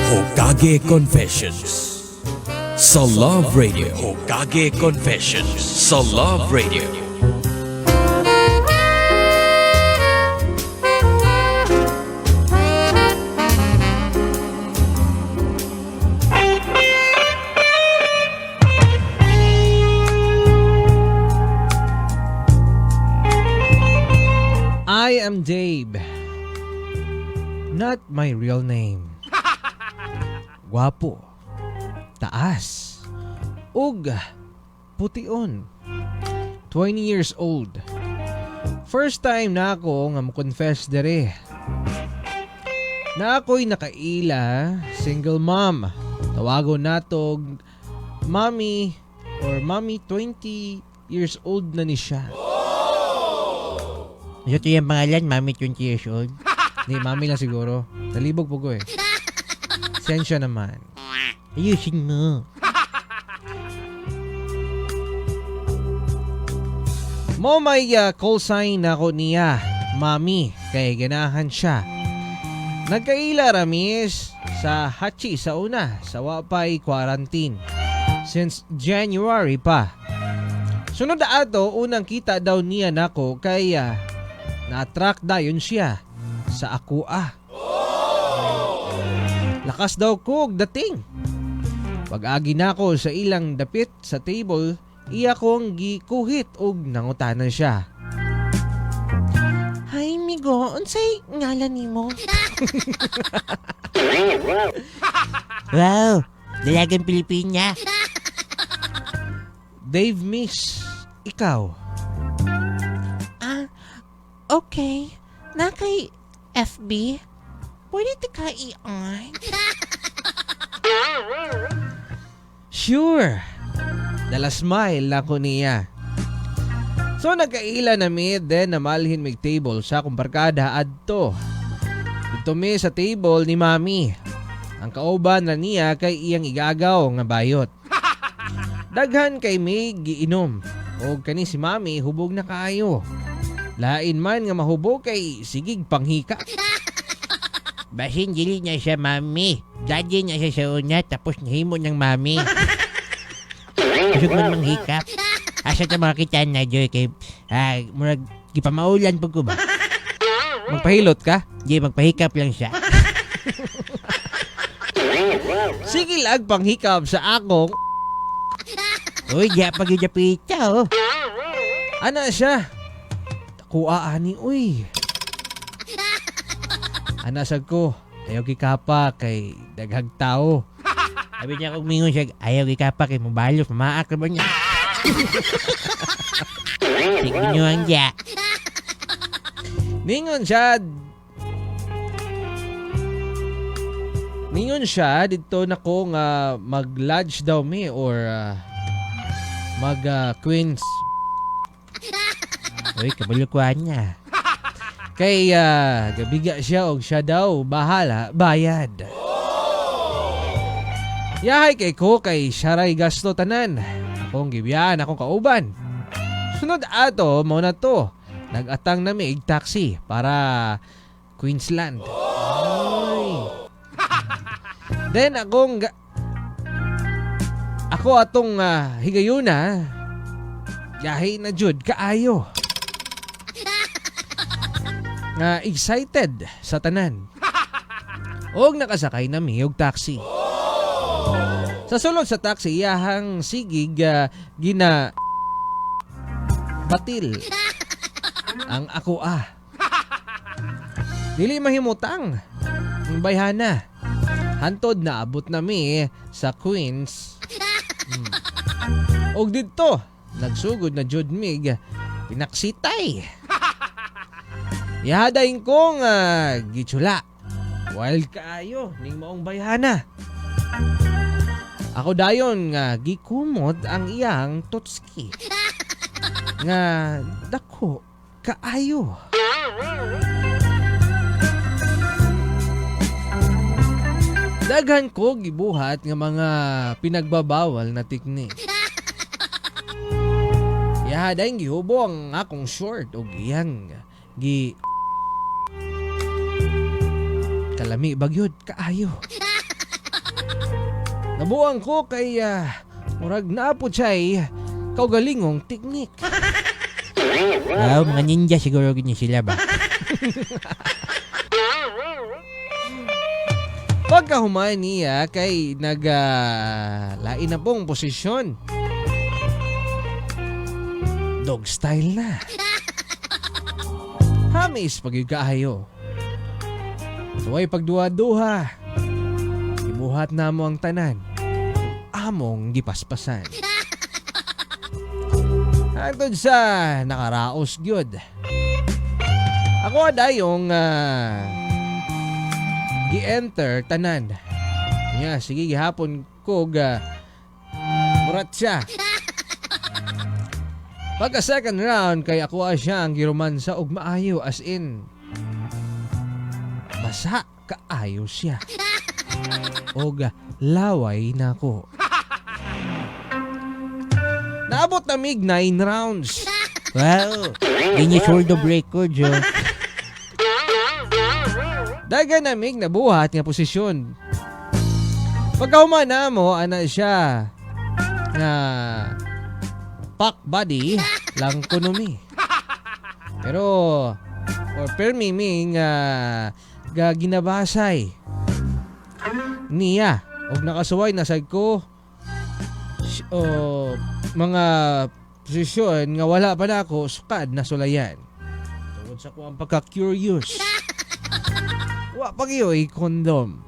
Hokage Confessions sa Love Radio. Hokage Confessions sa Love Radio. I am Dave. Not my real name. Gwapo. Taas. Ug pution. 20 years old. First time na ako nga mo-confess dere. Na ako'y nakaila, single mom. Tawagon natog mommy or mommy 20 years old na ni siya. Ito yung pangalan, Mami 20 years old. Hindi, mami lang siguro. Nalibog po ko eh. Sensya naman. Ayusin mo. Mo may call sign na ko niya, mami, kay ganahan siya. Nagkaila ramis sa Hachi sa una, sa wapay quarantine. Since January pa. Sunod na ato, unang kita daw niya nako kay na-attract dayon siya sa ako ah. Lakas daw ko og dating. Pag-agi nako sa ilang dapit sa table, iya kong gikuhit og nangutanan siya. Hi, migo. Unsay ngalan nimo? Wow, dalagang Pilipina. Dave Miss, ikaw. Ah, okay. Na kay FB? Pwede ta ka i-on? Sure. Dala smile na ko niya. So nagkaila na mi then namalhin mig table sa akong barkada adto. Dito mi sa table ni Mami. Ang kauban na niya kay iyang igagaw nga bayot. Daghan kay mi giinom. Og kani si Mami hubog na kaayo. Lain man nga mahubog kay sigig panghika. Basin dili niya siya, mami. Daddy niya siya sa una, tapos nahimo ng mami. Kusog man manghikap. Asa ta makakita na, Joy, kay, ah, murag, gipamaulan po ko ba? Magpahilot ka? Di, magpahikap lang siya. Sige lag panghikap sa akong Uy, di pa gyud pita, oh. Ana siya. Kuha ani uy. Ana sad ko, ayaw gikapa kay daghag tao. Sabi niya kung mingon siya, ayaw gikapa kay mabalos, mamaak na ba niya? Sige nyo ang diya. Ningon siya. Ningon siya didto nako nga mag-lodge daw mi or mag Queens Uy, kabulukuan niya. Kay gabiga siya og siya daw bahala bayad. Yahay kay ko kay siyaray gasto tanan. Akong gibiyaan akong kauban. Sunod ato mo na to. Nagatang na mi ig taxi para Queensland. Ay. Then ako atong higayuna yahay na jud kaayo nga excited sa tanan. Og nakasakay na mi og taxi. Sa sulod sa taxi iyahang sigig gina batil ang ako ah. Dili mahimutang ang bayhana. Hantod na abot na mi sa Queens. Og didto nagsugod na jud mig pinaksitay. Yadain kong gitsula. Wild kaayo ning maong bayhana. Ako dayon nga gikumot ang iyang totski. Nga dako kaayo. Daghan ko gibuhat nga mga pinagbabawal na teknik. Yadain gihubo ang akong short og iyang gi kalami bagyod kaayo. Nabuang ko kay murag naa po siya'y kaugalingong teknik. Wow, mga ninja siguro gini sila ba? Pagkahuman niya kay nag lain na pong posisyon. Dog style na. Hamis pag kaayo. Suway pagduha-duha. Ibuhat na mo ang tanan. Among gipaspasan. Hangtod sa nakaraos gyud. Ako dayong gi-enter tanan. Nya, sige gihapon ko ga murat siya. Pagka second round kay ako siya ang giromansa og maayo, as in basa kaayo siya. Og laway nako. Naabot na mig 9 rounds. Wow, Guinness World of Records, oh. Dagan namig nabuhat nga posisyon. Pagkahuman na mo, ana siya nga pak body lang kuno mi. Pero or permi mi nga ga ginabasay niya og nakasuway na sad ko o mga posisyon nga wala pa na ako sukad na sulayan. Tungod sa ko ang pagka-curious. Wa pa gyud kondom.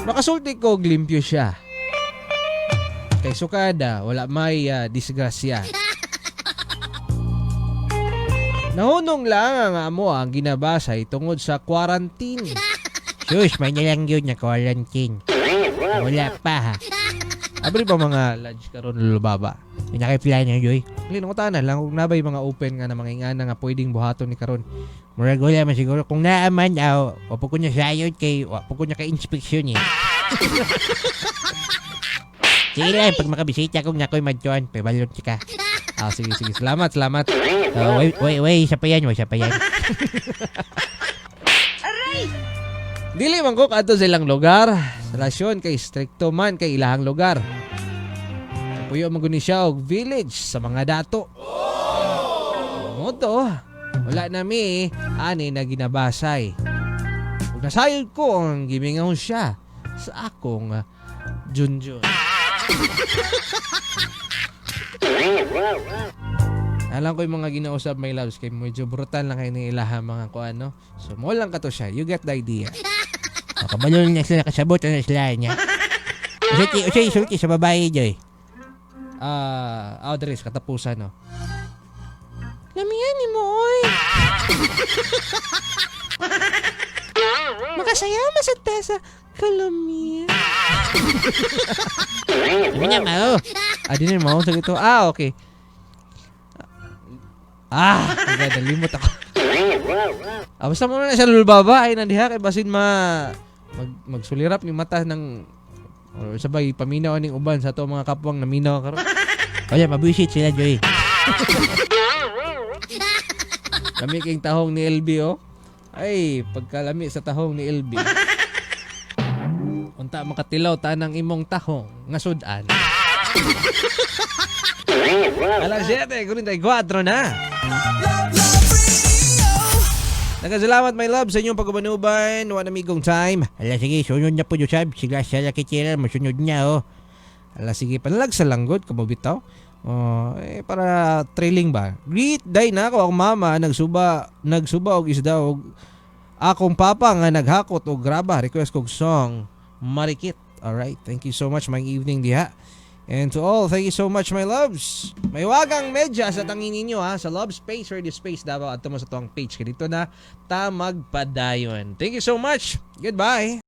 Makasulti ko og limpyo siya. Kay sukada, wala may disgrasya. Nahunong lang ang amo ang ginabasay tungod sa quarantine. Sus, may nilang yun na quarantine. Wala pa ha. Abri pa mga lodge karon, lubaba? Nakaplano, Joy. Lin na lang kung nabay mga open nga na mga ingana nga pwedeng buhaton ni karon. Murag wala man siguro. Kung naaman, aw, wapo ko niya sayod kay, wapo ko niya kay inspection eh. Sige lang, pag makabisita kong nakoy madyoan, pabalot ka. Ah, sige sige. Salamat, salamat. Oh, wait, wait, wait, isa pa yan, wait, isa pa yan. Dili man ko kadto sa ilang lugar. Sa rasyon kay strikto man kay ilahang lugar. Puyo man guni siya og village sa mga dato. Mo to, wala na mi ani na ginabasay. Ug nasayod ko ang gimingaw siya sa akong junjun. Alam ko yung mga ginausap, my loves, kay medyo brutal lang kayo ni ilaha mga kuano. So mo lang ka to siya. You get the idea. Oh, kabalo na sila, kasabot na sila niya. Usulti, usulti, usulti sa babae, Joy. Ah, uh, dere sa katapusan, no. Lamian ni mo oy. Makasaya masata sa kalamian. Sabi niya, mao. Ah, di na mo sa ito. Ah, okay. Ah, my God, nalimot ako. Ah, basta mo na siya, lulbaba ay nandiha kay basin ma magsulirap ni mata ng or sabay paminaw ning uban sa ato mga kapwang naminaw karon. Wala, mabuisit sila, Joy. Lami king tahong ni LB oh. Ay, pagkalami sa tahong ni LB. Unta makatilaw tanang imong tahong nga sudan. Alas 7:44 na. Nagkasalamat, my love, sa inyong pag-uban-uban. Wala amigong time. Ala, sige, sunod na po, Josab. Sila sa kitira, masunod na, oh. Ala sige, panalag sa langgod, kamubitaw. Oh, eh, para trailing ba? Greet day na ako ang mama nagsuba og isda og akong papa nga naghakot og graba, request kog song Marikit. All right, thank you so much. May evening diha. And to all, thank you so much, my loves. May wagang medyas at ang ninyo ha sa Love Space Radio Space Davao at mo sa tuwang page. Kaya dito na ta magpadayon. Thank you so much. Goodbye.